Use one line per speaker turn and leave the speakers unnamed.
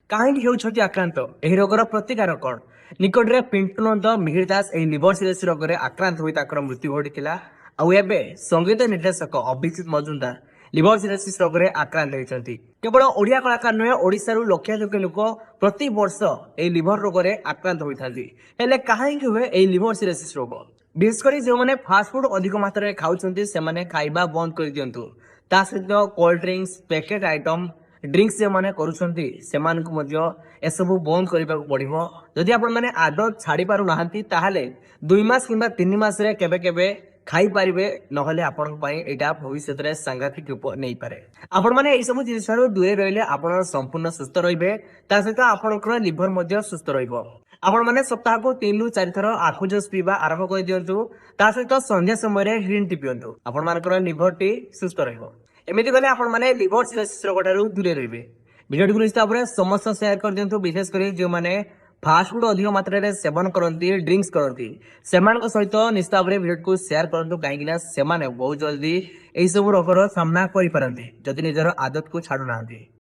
କାହିଁକି ହେଉଛନ୍ତି ଆକ୍ରାନ୍ତ? ଏହି ରୋଗର ପ୍ରତିକାର କ'ଣ? ନିକଟରେ ପିଣ୍ଟୁ ନନ୍ଦ, ମିହିର ଦାସ ଏହି ଲିଭର ସିରୋସିସ୍ ରୋଗରେ ଆକ୍ରାନ୍ତ ହୋଇ ତାଙ୍କର ମୃତ୍ୟୁ ଘଟିଥିଲା। ଆଉ ଏବେ ସଙ୍ଗୀତ ନିର୍ଦ୍ଦେଶକ ଅଭିଜିତ ମଜୁମଦାର ଲିଭର ସିରୋସିସ୍ ରୋଗରେ ଆକ୍ରାନ୍ତ ହୋଇଛନ୍ତି। କେବଳ ଓଡ଼ିଆ କଳାକାର ନୁହେଁ, ଓଡ଼ିଶାରୁ ଲକ୍ଷାଧିକ ଲୋକ ପ୍ରତିବର୍ଷ ଏହି ଲିଭର ରୋଗରେ ଆକ୍ରାନ୍ତ ହୋଇଥାନ୍ତି। ହେଲେ କାହିଁକି ହୁଏ ଏହି ଲିଭର ସିରୋସିସ୍ ରୋଗ? ବିଶେଷ କରି ଯେଉଁମାନେ ଫାଷ୍ଟଫୁଡ୍ ଅଧିକ ମାତ୍ରାରେ ଖାଉଛନ୍ତି, ସେମାନେ ଖାଇବା ବନ୍ଦ କରିଦିଅନ୍ତୁ। ତା ସହିତ cold drinks, packet item, drinks ଯେଉଁମାନେ କରୁଛନ୍ତି, ସେମାନଙ୍କୁ ମଧ୍ୟ ଏସବୁ ବନ୍ଦ କରିବାକୁ ପଡ଼ିବ। ଯଦି ଆପଣମାନେ ଆଦତ ଛାଡ଼ି ପାରୁନାହାନ୍ତି, ତାହେଲେ 2 ମାସ କିମ୍ବା 3 ମାସରେ କେବେ କେବେ ଖାଇପାରିବେ। ନହେଲେ ଆପଣଙ୍କ ପାଇଁ ଏଇଟା ଭବିଷ୍ୟତରେ ସାଂଘାତିକ ରୂପ ନେଇପାରେ। ଆପଣମାନେ ଏଇସବୁ ଜିନିଷରୁ ଦୂରେଇ ରହିଲେ ଆପଣ ସମ୍ପୂର୍ଣ୍ଣ ସୁସ୍ଥ ରହିବେ, ତା ସହିତ ଆପଣଙ୍କର ଲିଭର ମଧ୍ୟ ସୁସ୍ଥ ରହିବ। ଆପଣମାନେ ସପ୍ତାହକୁ 3ରୁ 4 ଥର ଆଖୁ ଜୁସ୍ ପିଇବା ଆରମ୍ଭ କରିଦିଅନ୍ତୁ। ତା ସହିତ ସନ୍ଧ୍ୟା ସମୟରେ ଗ୍ରୀନ୍ ଟି ପିଅନ୍ତୁ। ଆପଣମାନଙ୍କର ଲିଭରଟି ସୁସ୍ଥ ରହିବ। ଏମିତି କଲେ ଆପଣମାନେ ଲିଭର ସିରୋସିସ୍ ରୋଗ ଠାରୁ ଦୂରେଇ ରହିବେ। ଭିଡ଼ିଓଟିକୁ ନିଶ୍ଚିତ ଭାବରେ ସମସ୍ତ ସେୟାର କରିଦିଅନ୍ତୁ। ବିଶେଷ କରି ଯେଉଁମାନେ ଫାଷ୍ଟଫୁଡ୍ ଅଧିକ ମାତ୍ରାରେ ସେବନ କରନ୍ତି, ଡ୍ରିଙ୍କସ୍ କରନ୍ତି, ସେମାନଙ୍କ ସହିତ ନିଶ୍ଚିତ ଭାବରେ ଭିଡ଼ିଓଟିକୁ ସେୟାର କରନ୍ତୁ, କାହିଁକି ନା ସେମାନେ ବହୁତ ଜଲ୍ଦି ଏହିସବୁ ରୋଗର ସାମ୍ନା କରିପାରନ୍ତି ଯଦି ନିଜର ଆଦତକୁ ଛାଡୁନାହାନ୍ତି।